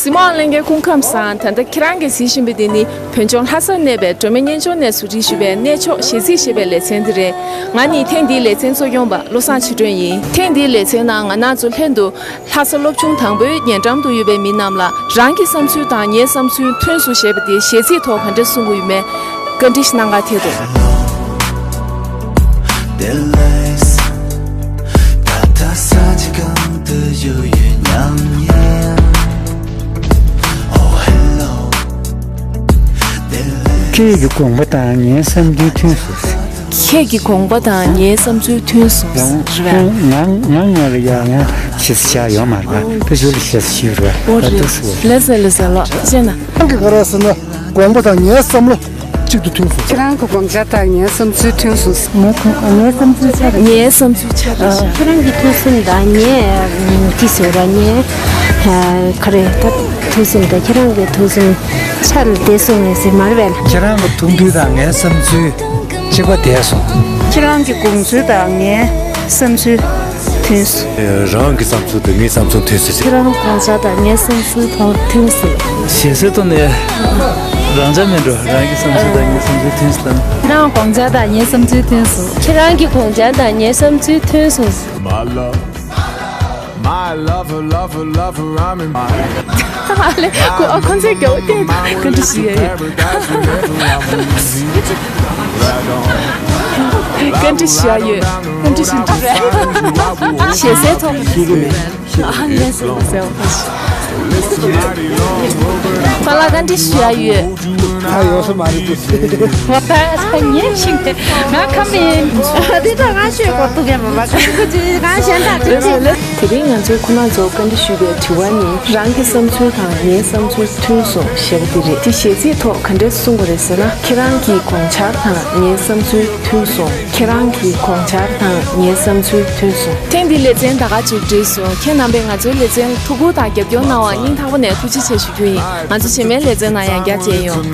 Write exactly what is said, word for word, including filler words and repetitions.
མི་མང་ལྷན་རྒྱས་སྐུ་ཁམས་བཟང་། ད་ལྟ་ཁྱེད་རང་གིས་གཟིགས་བཞིན་པ་འདི་ནི་བོད་ལྗོངས་ལྷ་སར་གནས་པའི་སྒྲོལ་མའི་གཉེན་སྦྱོར་གནས་སུ་སྒྲིག་ཞུས་པའི་གནས་མཆོག་ཞལ་གཟིགས་ཞེས་པའི་ལེ་ཚན་འདི་རེད། ང་ནི་ཐེངས་འདིའི་ལེ་ཚན་གཙོ་སྐྱོང་པ་བློ་བཟང་ཆོས་སྒྲོན་ཡིན། ཐེངས་འདིའི་ལེ་ཚན་ནང་ང་རང་ཚོ་ལྷན་དུ་ལྷ་ས་སློབ་ཆུང་དང་པོའི་ཉེ་འགྲམ་དུ་ཡོད་པའི་མི་རྣམས་ལ་རང་གི་བསམ་ཚུལ་དང་ངའི་བསམ་ཚུལ་མཐུན་སོང་ཞེས་པ་དེ་གཞས་ཚིག་ཐོག་ག་འདྲ་གསུང་གི་ཡོད་མེད་བཀའ་འདྲི་ཞིག་གནང་ག་ཐད་དོ། ཁྱེད་ཀྱི་དགོངས་པ་དང་ངའི་བསམ་ཚུལ་མཐུན་སོང་། ཁྱེད་ཀྱི་དགོངས་པ་དང་ངའི་བསམ་ཚུལ་མཐུན་སོང་། རང་རེད་པས། ང་ང་ང་ལ་ཡ་ཡང་ཞེ་ས་བྱ་ཡོད་མ་རེད་པ། ད་ཞུ་ལ་ཞེ་ས་ཞིག་རེད་པ། ཨོ་རེད། ད་ལྟ་སུ། ལེ་ཟེར་ལེ་ཟེར་ལོ་ཅེ་ན། ཁྱེད་ཀྱི་ག་རེ་ཟེར་ན་དགོངས་པ་དང་ངའི་བསམ་བློ་གཅིག་ཏུ་མཐུན་སོང་། ཁྱེད་རང་གི་དགོངས་འཆར་དང་ངའི་བསམ་ཚུལ་མཐུན་སོང་། ངའི་དགོངས་ངའི་བསམ་ཚུལ་ཆ་རེད། ངའི་བསམ་ཚུལ་ཆ་རེད། ཁྱེད་རང་གི་ཐུགས་སེམས་དང་ངའི་ཅི་ཟེར་བ་ངའི་ག་རེ་ད་ཐུགས་སེམས་དང་ཁྱེད་རང་གི་ཐུགས་སེམས་ཆ་ལ་བསྡད་སོང་ངས་ཟེར་མ་རེད་པས། ཁྱེད་རང་གི་ཐུགས་འདུན་དང་ངའི་བསམ་ཚུལ་གཅིག་པ་བསྡད་སོང་། ཁྱེད་རང་གི་དགོངས་ཚུལ་དང་ངའི་བསམ་ཚུལ་མཐུན་སོང་། རང་གི་བསམ་ཚུལ་དང་ངའི་བསམ་ཚུལ་མཐུན་སོང་ཟེར། ཁྱེད་རང་དགོངས་འཆར་དང་ངའི་བསམ་ཚུལ་དང་མཐུན་སོང་། ཞེ་སའི་ཐོག་ནས་རང་འཇགས་མི་འགྲོ། རང་གི་བསམ་ཚུལ་དང་ངའི་བསམ་ཚུལ་མཐུན་སོང་། ཁྱེད་རང་དགོངས་འཆར་དང་ངའི་བསམ་ཚུལ་མཐུན་སོང་། ཁྱེད་རང་གི་དགོངས་འཆར་དང་ངའི་བསམ་ཚུལ་མཐུན་སོང་། My love, my lover, lover, lover, I'm in my ཨ་ལེ། ཁོ་ཨ་ཁོང་ཚོའི་རྒྱལ་བ་བསྟན་བཀའ་འདྲི་ཞུ་ཡ་ཡོད། བཀའ་འདྲི་ཞུ་ཡ་ཡོད། བཀའ་འདྲི་ཞུ་འདྲི་རེད། ཞེ་སའི་ཐོག་ཨ་ལེ་ཟེར་ཟེར་བ། པ་ལགས་བཀའ་འདྲི་ཞུ་ཡ་ཡོད། ད་ཡོང་ས་མ་རེད་དེ། ང་ད་ད་ཉན་ཞིག་ནས་ང་ཁམས་ཡིན། འདི་ད་ང་ཤོད་གོ་ཐུག་གས་མ་མ་ཁོ་ཁོ་ཅི་ང་གཞན་དག་དེ་རེད། དེ་རིང་ང་ཚོས་ཁོ་རང་ཚོར་བཀའ་འདྲི་ཞུས་པའི་དྲི་བ་ནི། རང་གི་བསམ་ཚུལ་དང་ངའི་བསམ་ཚུལ་མཐུན་སོང་ཞེས་པ་དེ་རེད། དེ་གཞས་ཚིག་ཐོག་ག་འདྲས་གསུང་དགོས་རེད་ཟེར་ན། ཁྱེད་རང་གི་དགོངས་འཆར་དང་ངའི་བསམ་ཚུལ་མཐུན་སོང་། ཁྱེད་རང་གི་དགོངས་འཆར་དང་ངའི་བསམ་ཚུལ་མཐུན་སོང་། ཐེངས་འདིའི་ལེ་ཚན་ད་ག་ཅིག་བསྒྲིགས་སོང་། ཁྱེད་རྣམ་པས་ང་ཚོའི་ལེ་ཚན་ལ་ཐུགས་ཁུར་དང་རྒྱབ་སྐྱོར་གནང་བར་སྙིང་ཐག་པ་ནས་ཐུགས་རྗེ་ཆེ་ཞུ་རྒྱུ་ཡིན། ང་ཚོ་རྗེས་མའི་ལེ་ཚན་ནང་ཡང་བསྐྱར་མཇལ་ཡོང་།